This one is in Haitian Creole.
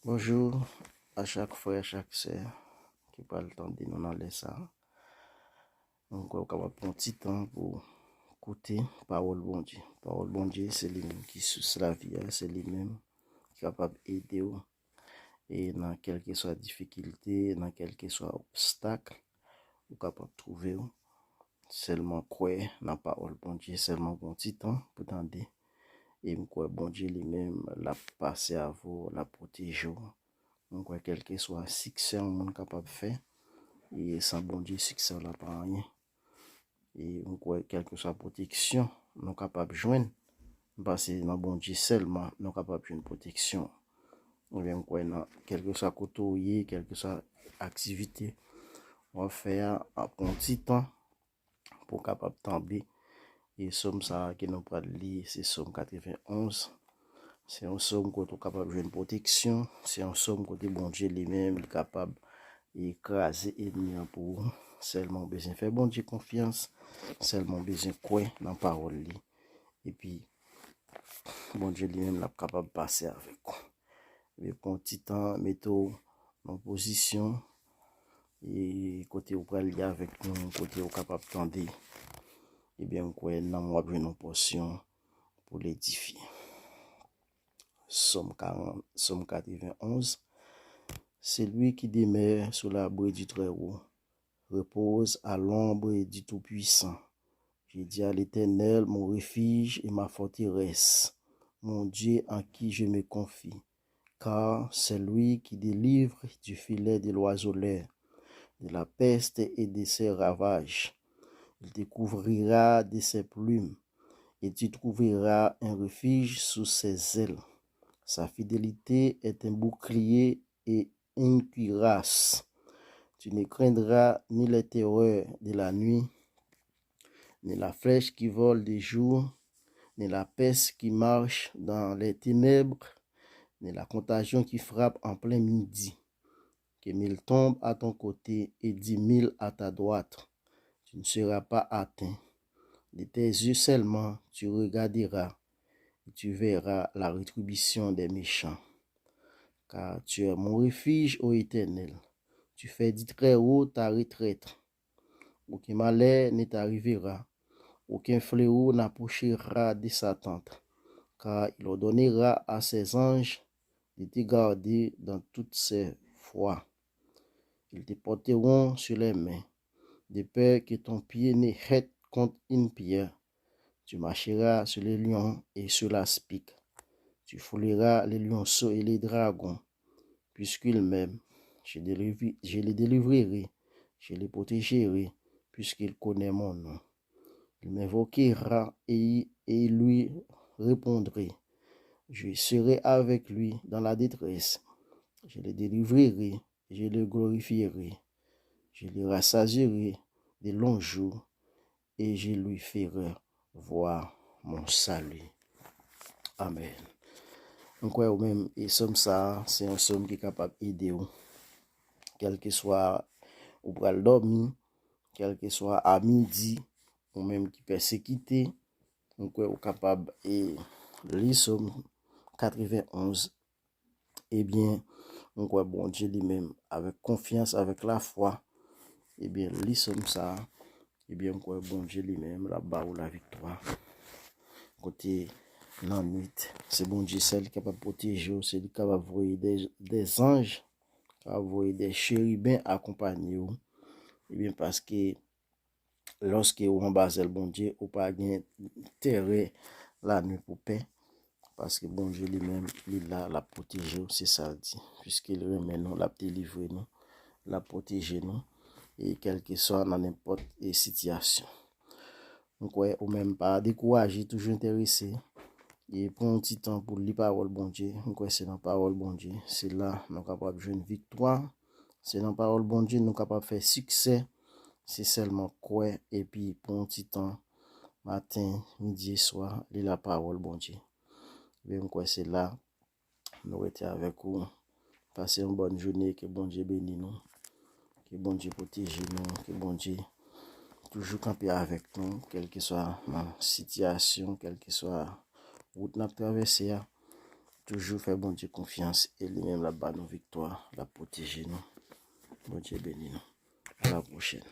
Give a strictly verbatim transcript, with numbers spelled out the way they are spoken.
Bonjou a chak frè, a chak sè ki pral tande nou nan lè sa a. Mwen kwè ou kapab pran ti tan pou koute pawòl Bondye. Pawòl Bondye, se li menm ki sous lavi a, se li menm ki kapab ede w. E nan kèlkeswa difikilte, nan kèlkeswa obstak, ou kapab twouve w. Sèlman kwè nan pawòl Bondye, sèlman pran ti tan pou tande. E m kwè Bondye li menm, l ap pase avè w, l ap pwoteje w. M kwè kèlkeswa siksè yon moun kapab fè, e san Bondye, siksè w la pa anyen. E m kwè kèlkeswa pwoteksyon nou kapab jwenn, m panse nan Bondye sèlman nou kapab jwenn pwoteksyon. Ebyen, m kwè nan kèlkeswa kote w ye, kèlkeswa aktivite w ap fè a, ap pran ti tan pou w kapab tande. E sòm sa a ke nou pral li, se sòm katrevenn onz. Se yon sòm kote w kapab jwenn pwoteksyon, se yon sòm kote Bondye li menm, li kapab e kraze ènmi an pou ou. Sèlman w bezwen fè Bondye konfyans, sèlman w bezwen kwè nan pawòl li. Epi, Bondye li menm, l ap kapab pase avèk ou. Epi, pran ti tan, mete w nan pozisyon, e kote w pral li avèk nou, kote w kapab tande. Ebyen, m kwè nanm w ap jwenn yon pòsyon pou l edifye. Sòm karant, Sòm katrevenn onz. Celui qui demeure sous l'abri du Très-Haut repose à l'ombre du Tout-Puissant. Je dis à l'Éternel, mon refuge et ma forteresse, mon Dieu en qui je me confie, car c'est lui qui délivre du filet de l'oiseleur, de la peste et de ses ravages. Il te couvrira de ses plumes, et tu trouveras un refuge sous ses ailes. Sa fidelite est un bouclier et une cuirasse. Tu ne craindras ni les terreurs de la nuit, ni la flèche qui vole de jour, ni la peste qui marche dans les ténèbres, ni la contagion qui frappe en plein midi. Que mille tombent à ton côté et dix mille à ta droite, tu ne seras pas atteint. De tes yeux seulement, tu regarderas et tu verras la rétribution des méchants. Car tu es mon refuge, ô Éternel. Tu fais du Très-Haut ta retraite. Aucun malheur ne t'arrivera, aucun fléau n'approchera de sa tente, car il ordonnera à ses anges de te garder dans toutes ses voies. Ils te porteront sur les mains, de peur que ton pied ne heurte contre une pierre. Tu marcheras sur les lions et sur l'aspic. Tu fouleras les lionceaux et les dragons, puisqu'il m'aime. Je, délivre- je le délivrerai, je le protégerai, puisqu'il connaît mon nom. Il m'invoquera et, et lui répondrai. Je serai avec lui dans la détresse. Je le délivrerai, je le glorifierai. Je le rassasierai de longs jours et je lui ferai voir mon salut. Amèn. M kwè ou menm, e sòm sa a, se yon sòm ki kapab ede w. Kèlkeswa ou pral dòmi, kèlkeswa a midi, ou menm ki pèsekite, m kwè ou kapab e li sòm katrevenn onz. Ebyen, m kwè Bondye li menm, avèk konfyans, avèk lafwa, ebyen, li sòm sa a, ebyen, m kwè Bondye li menm, l ap ba ou laviktwa. Kote nan nwit, se Bondye sèl ki kapab pwoteje w, se li ki kapab voye de, de zanj, ki kapab voye de cheriben akonpanye w. Ebyen, paske lòske ou anba zèl Bondye, ou pa gen tèrè lanwit pou pè, paske Bondye li menm, li la, l ap pwoteje w, se sa l di. Piske l renmen nou, l ap delivre nou, l ap pwoteje nou, e kèlkeswa nan nenpòt e sitiyasyon. M kwè ou menm pa dekouraje, toujou enterese, e pran yon ti tan pou li pawòl Bondye. M kwè se nan pawòl Bondye, se la nou kapab jwenn viktwa. Se nan pawòl Bondye nou kapab fè siksè. Se sèlman kwè epi pran yon ti tan maten, midi e swa, li lapawòl Bondye. Ebyen, m kwè se la nou rete avèk ou. Pase yon bòn jounen, ke Bondye beni nou. Ke Bondye pwoteje nou, ke Bondye toujou kanpe avèk nou, kèlkeswa nan sitiyasyon, kèlkeswa wout n ap travèse a. Toujou fè Bondye konfyans e li menm l ap ba nou viktwa, l ap pwoteje nou. Bondye beni nou. A la pwochèn.